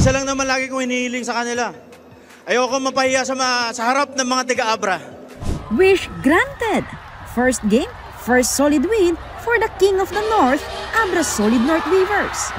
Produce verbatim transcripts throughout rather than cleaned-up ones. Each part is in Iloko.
Isa lang naman lagi kong hinihiling sa kanila. Ayoko mapahiya sa, ma- sa harap ng mga taga-Abra. Wish granted! First game, first solid win for the King of the North, Abra Solid North Weavers.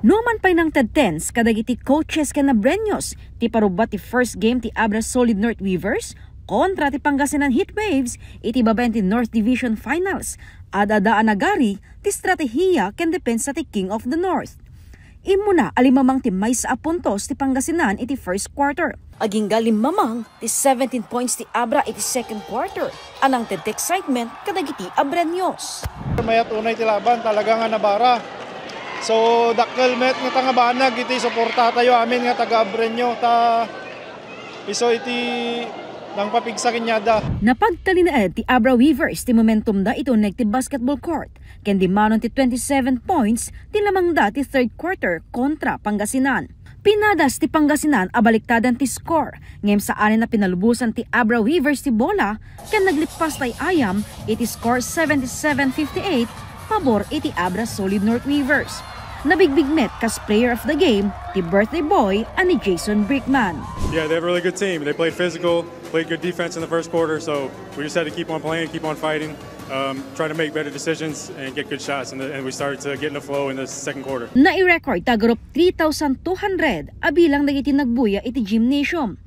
Numan pay nangted tense kadagiti coaches ken Abreños ti parubba ti first game ti Abra Solid North Weavers kontra ti Pangasinan Heat Waves iti babaen ti North Division Finals. Ad-adda a nagari ti estratehiya ken depensa ti King of the North. Immuna a limamang ti maysa a puntos ti Pangasinan iti first quarter. Agingga limamang ti seventeen points ti Abra iti second quarter a nangted ti excitement kadagiti Abreños. Mayat unay ti laban, talaga nga nabara. So, dakkel met nga ta nga banag iti suportatayo amin nga taga-Abreño, ta isu iti nangpapigsa kaniada. Napagtalinaed ti Abra Weavers ti momentumda iti uneg ti basketball court, ken dimmanon ti twenty-seven points ti lamangda ti third quarter kontra Pangasinan. Pinadas ti Pangasinan a baliktadan ti score, ngem saanen a pinalubosan ti Abra Weavers ti bola ken naglippas tay ayam iti score seventy-seven fifty-eight pabor iti Abra Solid North Weavers. Nabigbig met kas player of the game ti birthday boy a ni Jason Brickman. Yeah, they have a really good team. They played physical, played good defense in the first quarter, so we just had to keep on playing, keep on fighting, um, try to make better decisions and get good shots, and, the, and we started to get in the flow in the second quarter. Nai-record ti agarup three thousand two hundred a bilang dagiti nagbuya iti gymnasium.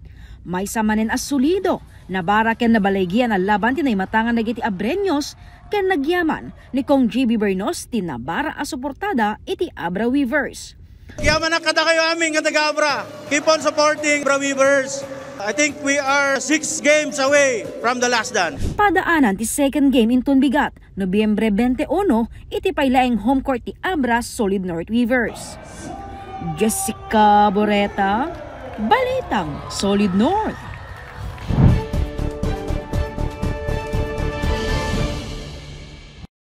Maysa manen a solido, nabara ken nabalaygian a laban ti naimatangan dagiti Abreños ken nagyaman ni Kong J B Bernos ti nabara a suportada iti Abra Weavers. Yaman a kadakayo amin nga taga-Abra. Keep on supporting Abra Weavers. I think we are six games away from the last dance. Padaanan ti second game inton bigat, Nobyembre twenty-one, iti pay laeng home court ti Abra Solid North Weavers. Jessica Boreta, Balitang Solid North.